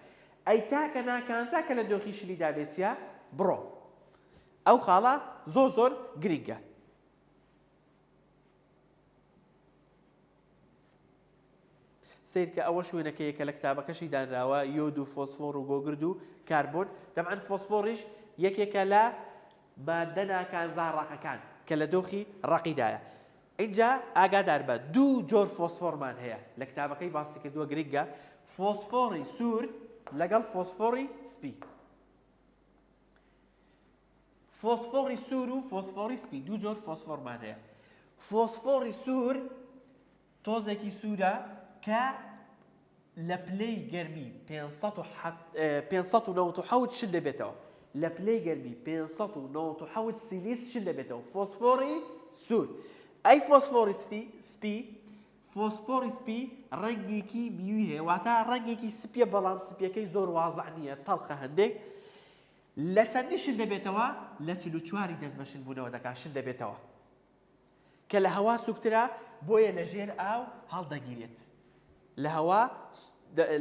Speaker 1: ئەی تاکە ناکانزا کە لە دۆخی شلیدا بێت چیە بڕۆ ئەو خاڵە زۆر زۆر گرنگە. سەیرکە ئەوەش وێنەکەیە کە لە کتابەکەشی دانراوە یۆد و فۆسفۆڕ و گۆگرد و کاربۆن تەبعەن فۆسفۆڕیش یەکێکە لە ماددە ناکانزا ڕەقەکان کە لە دۆخی ڕەقیدایە ئینجا ئاگادار بە دوو جۆر فۆسفۆڕمان هەیە لە کتابەکەی باسی کردووە گرنگە فۆسفۆڕی سوور لەگەڵ فۆسفۆڕی سپی فۆسفۆڕی سوور و فۆسفۆڕی سپی دوو جۆر فۆسفۆڕمان هەیە فۆسفۆڕی سوور تۆزێکی سوورە کە لە پلەی گەرمی 597 شل دەبێتەوە لە پلەی گەرمی 597 سیلیس شل دەبێتەوە فۆسفۆڕی سوور ئەی فۆسفۆڕی سپی سپی فۆسفۆڕی سپی ڕەنگێکی میوی هەیە واتە ڕەنگێکی سپیە بەڵام سپیەکەی زۆر وازع نییە تەڵخە هەندێک لە چەندی شل دەبێتەوە لە 44 دەست بە شلبوونەوە دەکات شل دەبێتەوە کە لە هەوا سوکترە بۆیە لە ژێر ئاو هەڵدەگیرێت لە هەوا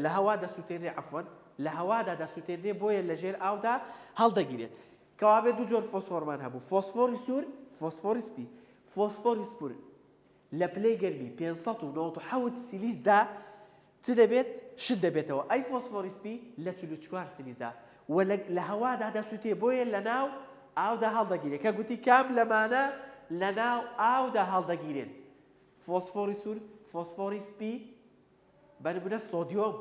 Speaker 1: لە هەوا دەسووتێنرێ عەفوەن لە هەوادا دەسووتێنرێ بۆیە لە ژێر ئاودا هەڵدەگیرێت کەوابێت دوو جۆر فۆسفۆرمان هەبوو فۆسفۆری سوور فۆسفۆری سپی فۆسفۆری سپور لە پلەی گەرمی 597 سیلیزدا چ دەبێت؟ شل دەبێتەوە. ئەی فۆسفۆری سپی لە 44 سیلیزدا و لە هەوادا دەسووتێ بۆیە لە ناو ئاودا هەڵدەگیرێ. کە گوتی کام لەمانە لە ناو ئاودا هەڵدەگیرێن؟ فۆسفۆری سوور، فۆسفۆری سپی، بە نمونە سۆدیۆم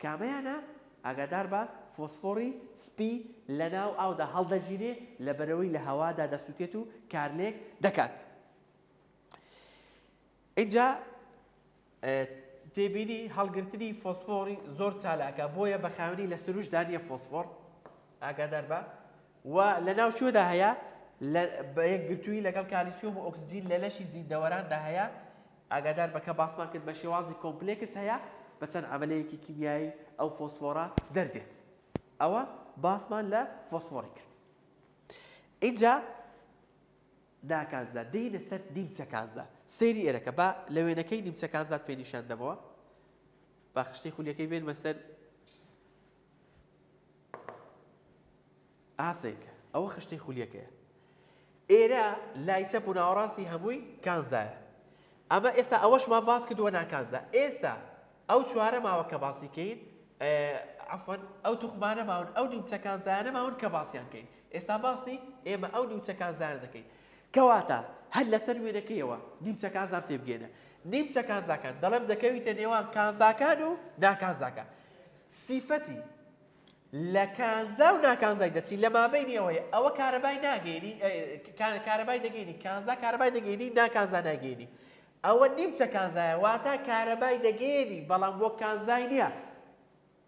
Speaker 1: کامەیانە؟ ئاگادار بە فۆسفۆری سپی لە ناو ئاودا هەڵدەگیرێ لەبەرئەوەی لە هەوادا دەسووتێت و کارلێک دەکات. ئینجا تێبینی هەڵگرتنی فۆسفۆری زۆر چالاکە بۆیە بە خاوێنی لە سروشتدا نییە فۆسفۆر ئاگادار بە و لە ناو کوێدا هەیە بە یەکگرتووی لەگەڵ کالیسیۆم و ئۆکسجین لە لەشی زیندەوەراندا هەیە ئاگادار بە کە باسمان کرد بە شێوازی کۆمپلێکس هەیە بە چەند عەمەلەیەکی کیمیایی ئەو فۆسفۆرە دەردێت ئەوە باسمان لە فۆسفۆری کرد ئینجا ناکانزا دێینە سەر نیمچە کانزا سەیری ئێرەکە با لە وێنەکەی نیمچە کانزات پێ نیشان دەمەوە با خشتەی خولیەکەی بێنمە سەر ئاسێکە ئەوە خشتەی خولیەکەیە ئێرە لای چەپ و ناوەڕاستی هەمووی کانزایە ئەمە ئێستا ئەوەشمان باس کردووە ناکانزا ئێستا ئەو چوارە ماوە کە باسی کەین عەفوەن ئەو توخمانە ماون ئەو نیمچە کانزایانە ماون کە باسیان کەین ئێستا باسی ئێمە ئەو نیمچە کانزایانە دەکەین کەواتە هەر لەسەر وێنەکەیەوە نیمچە کانزام تێبگەێنە نیمچە کانزاکان دەڵێم دەکەویتە نێوان کانزاکان و ناکانزاکان. سیفەتی لە کانزا و ناکانزای دەچی لە مابەینی ئەوەیە ئەوە کارەبای ناگەینی کارەبای دەگەینی کانزا کارەبای دەگەینی ناکانزا ناگەینی ئەوە نیمچە کانزایە واتە کارەبای دەگەیەنی بەڵام وەک کانزای نییە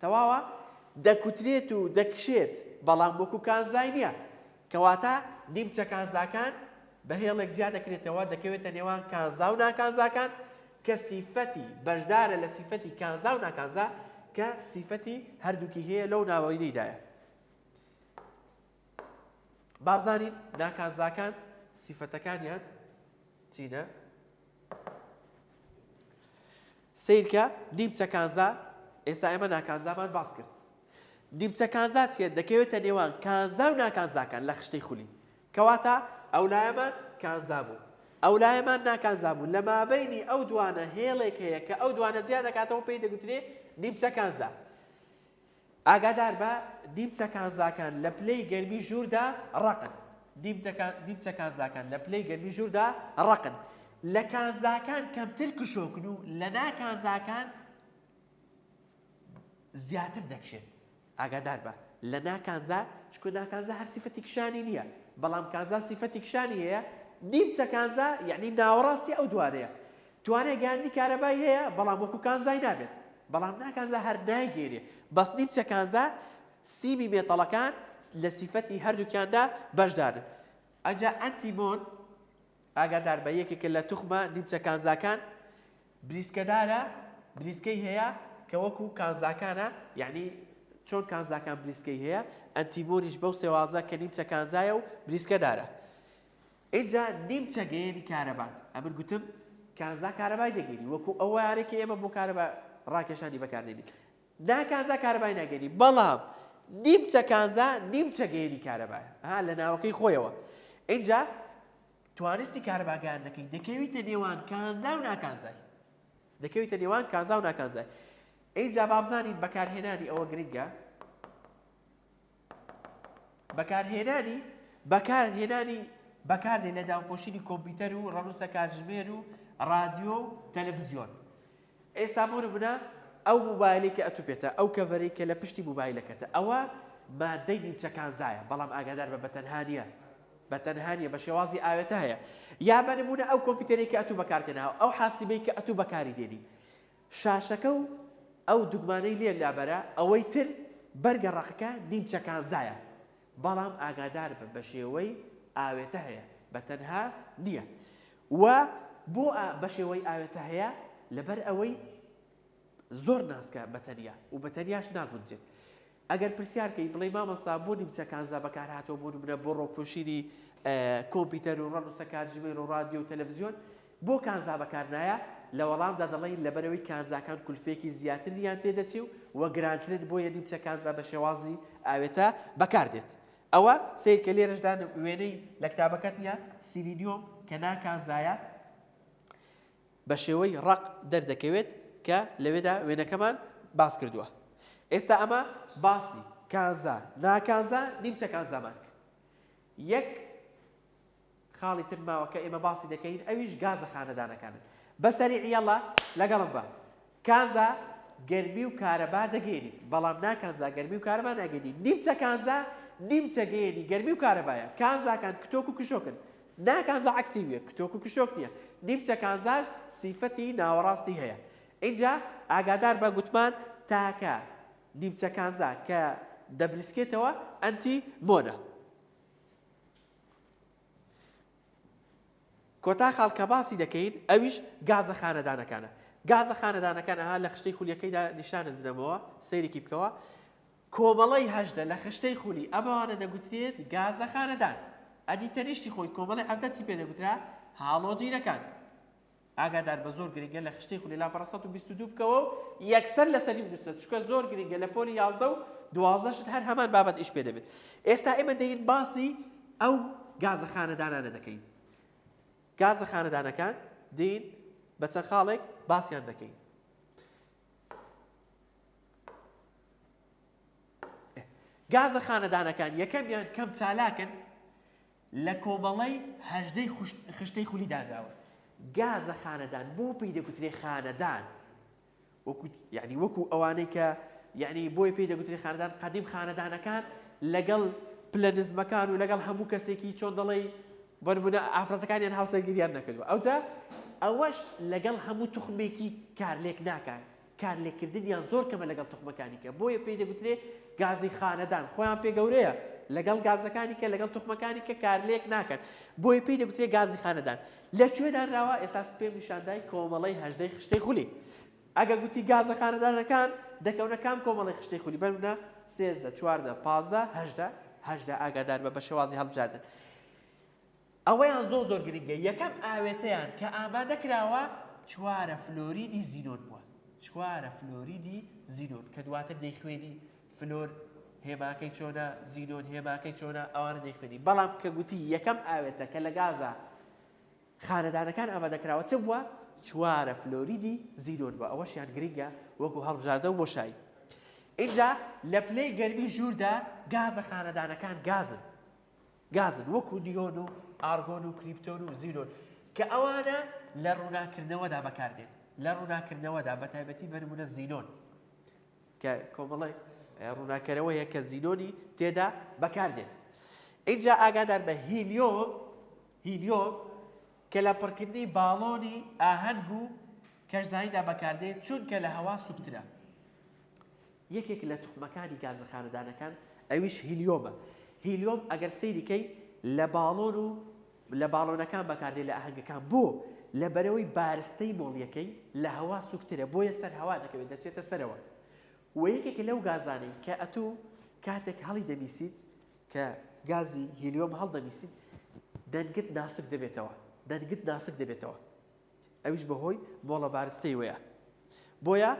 Speaker 1: تەواوە دەکوترێت و دەکشێت بەڵام وەکو کانزای نییە کەواتە نیمچە کانزاکان بە هێڵێک جیا دەکرێتەوە دەکەوێتە نێوان کانزا و ناکانزاکان کە سیفەتی بەشدارە لە سیفەتی کانزا و ناکانزا کە سیفەتی هەردووکی هەیە لەو ناوەینەیدایە. با بزانین ناکانزاکان سیفەتەکانیان چینە؟ سیرکە نیمچە کانزا ئێستا ئێمە ناکانزامان باس کرد نیمچە کانزا چیە دەکەوێتە نێوان کانزا و ناکانزاکان لە خشتەی خولی کەواتە ئەولایەمان کانزا بوو ئەولایەمان ناکانزا بوو لە مابەینی ئەو دوانە هێڵێک هەیە کە ئەو دوانە جیا دەکاتەوە پێی دەگوترێ نیمچە کانزا ئاگادار بە نیمچە کانزاکان لە پلەی گەرمی ژووردا ڕەقن نیمچە کانزاکان لە پلەی گەرمی ژووردا ڕەقن لە کانزاکان کەمتر کشۆکن و لە ناکانزاکان زیاتر دەکشێت ئاگادار بە لە ناکانزا چونکە ناکانزا هەر سیفەتی کشانی نییە بەڵام کانزا سیفەتی کشانی هەیە نیمچە کانزا یعنی ناوەڕاستی ئەو دوانەیە توانای گەیاندنی کارەبای هەیە بەڵام وەکو کانزای نابێت بەڵام ناکانزا هەر نایگەێنێ بەس نیمچە کانزا سیمی مێتەڵەکان لە سیفەتی هەردووکیاندا بەشدارن ئەجا ئەنتیمۆن ئاگادار بە یەکێکە لە توخمە نیمچە کانزاکان بریسکەدارە بریسکەی هەیە کە وەکو کانزاکانە یعنی چۆن کانزاکان بریسکەی هەیە ئەنتیمۆنیش بەو سێوازە کە نیمچە کانزایە و بریسکەدارە ئینجا نیمچە گەیەنی کارەبا ئەمن گوتم کانزا کارەبای دەگەینی وەکو ئەو وایانەی کە ئێمە بۆ کارەبا ڕاکێشانی بەکاردێنین نا کانزا کارەبای ناگەێنی بەڵام نیمچە کانزا نیمچە گەیەنی کارەبایە ها لە ناوەکەی خۆیەوە ئینجا توانستی کارەبا گەیاندنەکەی دەکەویتە نێوان کانزا و ناکانزای دەکەویتە نێوان کانزا و ناکانزای ئینجا با بزانین بەکارهێنانی ئەوە گرنگە بەکارهێنانی بەکارهێنانی بەکاردێ لە داوپۆشینی کۆمپیوتەر و ڕەنووسە کاتژمێر و ڕادیۆ و تەلەفزیۆن ئێستا بۆ نمونە ئەو موبایلەی کە ئەتوو پێتە ئەو cover ەی کە لە پشتی موبایلەکەتە ئەوە مادەی نیمچە کانزایە بەڵام ئاگادار بە بەتەنها نییە بە تەنها نییە بە شێوازی ئاوێتە هەیە یا بە نمونە ئەو کۆمپیوتەرێک کە ئەتوو بەکارتێناوە ئەو حاسیبەی کە ئەتوو بەکاری دێنی شاشەکە و ئەو دوگمانەی لێ لابەرە ئەوەی تر بەرگە ڕەقەکە نیمچە کانزایە بەڵام ئاگاداربە بە شێوەی ئاوێتە هەیە بە تەنها نییە و بۆ بە شێوەی ئاوێتە هەیە لەبەر ئەوەی زۆر ناسکە بە تەنیا و بە تەنیاش ناگونجێت ئەگەر پرسیار کەی بڵێی مامۆستا بۆ نیمچە کانزا بەکار هاتووە بۆ نمونە بۆ ڕۆپۆشینی کۆمپیوتەر و ڕەنووسە کاتژمێر و ڕادیۆ و تەلەفزیۆن بۆ کانزا بەکار نایە لە وەڵامدا دەڵێین لەبەرئەوەی کانزاکان کولفەیەکی زیاتریان تێدەچێ و وە گرانترن بۆیە نیمچە کانزا بە شێوازی ئاوێتە بەکار دێت ئەوە سەیرکە لێرەشدا وێنەی لە کتابەکەت نییە سیلینیۆم کە ناکانزایە بە شێوەی ڕەق دەردەکەوێت کە لەوێدا وێنەکەمان باس کردووە. ئێستا ئەمە باسی کانزا، ناکانزا، نیمچە کانزامان کرد. یەک خاڵی تر ماوە کە ئێمە باسی دەکەین ئەویش گازە خانەدانەکانن. بە سەریع یەڵا لەگەڵم بە. کانزا گەرمی و کارەبا دەگەیەنیت، بەڵام ناکانزا گەرمی و کارەبا ناگەیەنی. نیمچە کانزا نیمچە گەیەنی گەرمی و کارەبایە. کانزاکان کتۆک و کشۆکن. نا کانزا عەکسی ویە کتۆک و کشۆک نیە نیمچە کانزاش سیفەتی ناوەڕاستی هەیە ئینجا ئاگادار بە گوتمان تاکە نیمچە کانزا کە دەبریسکێتەوە ئەنتی مۆنە. کۆتا خاڵ کە باسی دەکەین ئەویش گازە خانەدانەکانە گازە خانەدانەکان ئەها لە خشتەی خولیەکەیدا نیشانت بدەمەوە سەیرێکی بکەوە کۆمەڵەی 18 لە خشتەی خولی ئەمەوانە دەگوترێت گازە خانەدان. ئەدی تەنیشتی خۆی کۆمەڵەی 17 چی پێ دەگوترا؟ هاڵۆجینەکان. ئاگادار بە زۆر گرنگە لە خشتەی خولی لاپەڕە 122 بکەوە و یەکسەر لەسەری بنووسە چونکە زۆر گرنگە لە پۆلی 11 و 12 شت هەر هەمان بابەت ئیش پێ دەبێت. ئێستا ئێمە دەین باسی ئەو گازە خانەدانانە دەکەین. گازە خانەدانەکان دێین بە چەند خاڵێک باسیان دەکەین. گازە خانەدانەکان یەکەمیان کەم چالاکن لە کۆمەڵەی هەژدەی خشتەی خولی دانراون گازە خانەدان بۆ پێی دەگوترێ خانەدان وەکو یعنی وەکو ئەوانەی کە یەعنی بۆیە پێی دەگوترێ خانەدان قەدیم خانەدانەکان لەگەڵ پلە نزمەکان و لەگەڵ هەموو کەسێکی چۆن دەڵێی بۆ نمونە ئافرەتەکانیان هاوسەرگیریان نەکردووە ئەوجا ئەوەش لەگەڵ هەموو توخمێکی کارلێک ناکات کارلێککردنیان زۆر کەمە لەگەڵ توخمەکانی کە بۆیە پێی دەگوترێ گازی خانەدان خۆیان پێ گەورەیە لەگەڵ گازەکانی کە لەگەڵ توخمەکانی کە کارلێک ناکەن بۆیە پێی دەگوترێ گازی خانەدان لە کوێ دانراوە ئێستا پێم نیشاندای کۆمەڵەی هەژدەی خشتەی خولی ئەگەر گوتی گازە خانەدانەکان دەکەونە کام کۆمەڵەی خشتەی خولی بەرمونە 13 14 15 18 18 ئاگادار بە بە شێوازی هەڵبژاردن ئەوەیان زۆر زۆر گرنگە یەکەم ئاوێتەیان کە ئامادە کراوە چوارە فلۆریدی زینۆن بووە چوارە فلۆریدی زینۆن کە دواتر دەیخوێنی فلۆر هێماکەی چۆنە زینۆن هێماکەی چۆنە ئەوانە دەیخوێنی بەڵام کە گوتی یەکەم ئاوێتە کە لە گازە خانەدانەکان ئامادە کراوە چ بووە چوارە فلۆریدی زینۆن بووە ئەوەشیان گرنگە وەکو هەڵبژاردە و بۆشایی ئینجا لە پلەی گەرمی ژووردا گازە خانەدانەکان گازن گازن وەکو نیۆن و ئارگۆن و کریپتۆن و زینۆن کە ئەوانە لە ڕووناکردنەوەدا بەکاردێن لە ڕووناکردنەوەدا بە تایبەتی بەرمونە زینۆن کە کۆمەڵێک ڕووناکەرەوەیە کە زینۆنی تێدا بەکاردێت ئینجا ئاگادار بە هیلیۆم هیلیۆم کە لە پڕکردنی باڵۆنی ئاهەنگ و کەشزانیدا بەکاردێت چونکە لە هەوا سوکترە یەکێک لە توخمەکانی گازە خانەدانەکان ئەویش هیلیۆمە. هیلیۆم ئەگەر سەیری کەی لە باڵۆن و لە باڵۆنەکان بەکاردێ لە ئاهەنگەکان بۆ؟ لەبەرئەوەی بارستەی مۆڵیەکەی لە هەوا سوکترە بۆیە سەر هەوا دەکەوێت دەچێتە سەرەوە وە یەکێکە لەو گازانەی کە ئەتوو کاتێک هەڵی دەمیسیت کە گازی هیلیۆم هەڵدەمیسیت دەنگت ناسک دەبێتەوە دەنگت ناسک دەبێتەوە. ئەویش بەهۆی مۆڵە بارستەیوەیە. بۆیە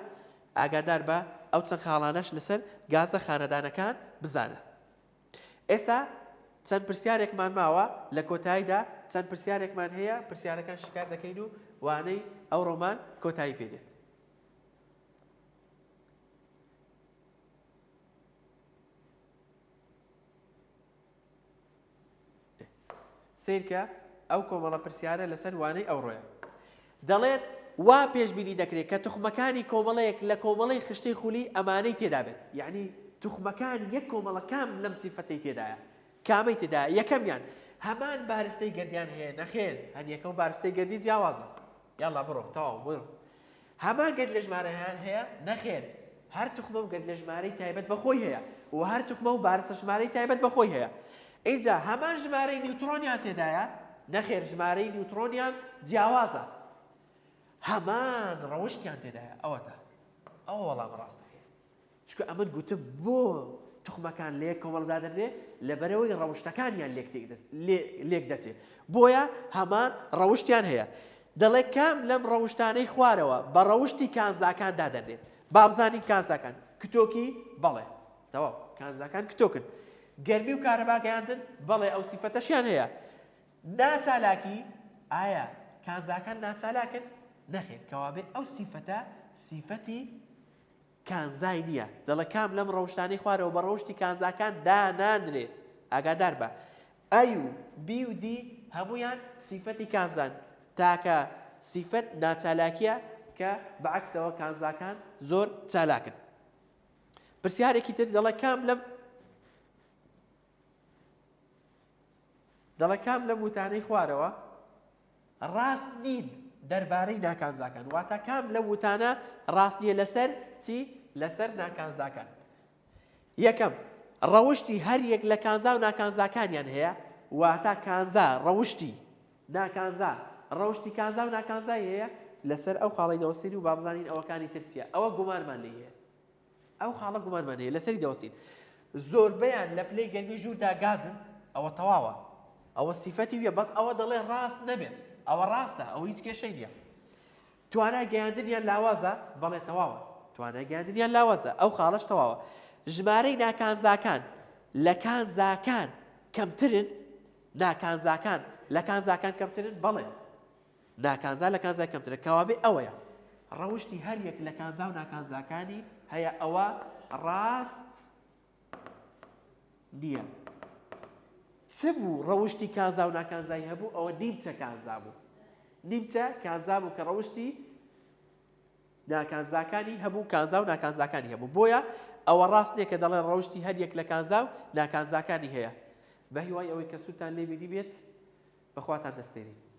Speaker 1: ئاگادار بە ئەو چەند خاڵانەش لەسەر گازە خانەدانەکان بزانە. ئێستا چەند پرسیارێکمان ماوە لە کۆتاییدا چەند پرسیارێکمان هەیە پرسیارەکان شیکار دەکەین و وانەی ئەوڕۆمان کۆتایی پێدێت. سەیرکە ئەو کۆمەڵە پرسیارە لەسەر وانەی ئەوڕۆیە. دەڵێت وا پێشبینی دەکرێت کە توخمەکانی کۆمەڵەیەک لە کۆمەڵەی خشتەی خولی ئەمانەی تێدا بێت. یەعنی توخمەکانی یەک کۆمەڵە کام لەم سیفەتەی تێدایە؟ کامەی تێدایە؟ یەکەمیان هەمان بارستەی گەردیان هەیە؟ نەخێر هەریەکە و بارستەی گەردی جیاوازە. یاڵا بڕۆ تەواو بڕۆ. هەمان گەردلەژمارەیان هەیە؟ نەخێر، هەر توخمە و گەردلەژمارەی تایبەت بە خۆی هەیە و هەر توخمە و بارستە ژمارەی تایبەت بە خۆی هەیە. ئینجا هەمان ژمارەی نیوترۆنیان تێدایە؟ نەخێر، ژمارەی نیوترۆنیان جیاوازە. هەمان ڕەوشتیان تێدایە. ئەوەتا ئەوە وەڵامە ڕاستەکەیە. چونکە ئەمن گوتم بۆ توخمەکان لە یەک کۆمەڵ دادەنرێ لەبەرئەوەی ڕەوشتەکانیان لێک تێک لێک دەچێ بۆیە هەمان ڕەوشتیان هەیە دەڵێ کام لەم ڕەوشتانەی خوارەوە بە ڕەوشتی کانزاکان دادەنرێ با بزانین کانزاکان کتۆکی بەڵێ تەواو کانزاکان کتۆکن گەرمی و کارەبا گەیاندن بەڵێ ئەو سیفەتەشیان هەیە ناچالاکی ئایا کانزاکان ناچالاکن نەخێر کەوابێ ئەو سیفەتە سیفەتی کانزای نییە، دەڵێ کام لەم ڕەوشتانەی خوارەوە بە ڕەوشتی کانزاکان دانانرێ؟ ئاگادار بە A و B و D هەموویان سیفەتی کانزان، تاکە سیفەت ناچالاکییە کە بە عەکسەوە کانزاکان زۆر چالاکن. پرسیارێکی تر دەڵێ کام لەم دەڵێ کام لەم وتانەی خوارەوە ڕاست نین دەربارەی ناکانزاکان واتە کام لەم وتانە ڕاست نییە لەسەر چی لەسەر ناکانزاکان یەکەم ڕەوشتی هەر یەک لە کانزا و ناکانزاکانیان هەیە واتە کانزا ڕەوشتی ناکانزا ڕەوشتی کانزا و ناکانزای هەیە لەسەر ئەو خاڵی دەوەستین و با بزانین ئەوەکانی تر چییە ئەوە گومانمان لێی هەیە ئەو خاڵە گومانمان هەیە لەسەری دەوەستین زۆربەیان لە پلەی گەرمی ژووردا گازن ئەوە تەواوە ئەوە سیفەتی ویە بەس ئەوە دەڵێ ڕاست نەبێت ئەوە ڕاستە ئەوە هیچ کێشەی نییە توانای گەیاندنیان لاوازە بەڵێ تەواوە توانای گەیاندنیان لاوازە ئەو خاڵەش تەواوە ژمارەی ناکانزاکان لە کانزاکان کەمترن ناکانزاکان لە کانزاکان کەمترن بەڵێ ناکانزا لە کانزای کەمترە کەوابێ ئەوەیە ڕەوشتی هەر یەک لە کانزا و ناکانزاکانی هەیە ئەوە ڕاست نییە چ بوو ڕەوشتی کانزا و ناکانزای هەبوو ئەوە نیمچە کانزا بوو نیمچە کانزا بوو کە ڕەوشتی. ناکانزاکانی هەبوو کانزا و ناکانزاکانی هەبوو بۆیە ئەوە ڕاست نییە کە دەڵێن ڕەوشتی هەر یەک لە کانزا و ناکانزاکانی هەیە بە هیوای ئەوەی کە سوودتان لێ بینیبێت بەخواتان دەسپێرین.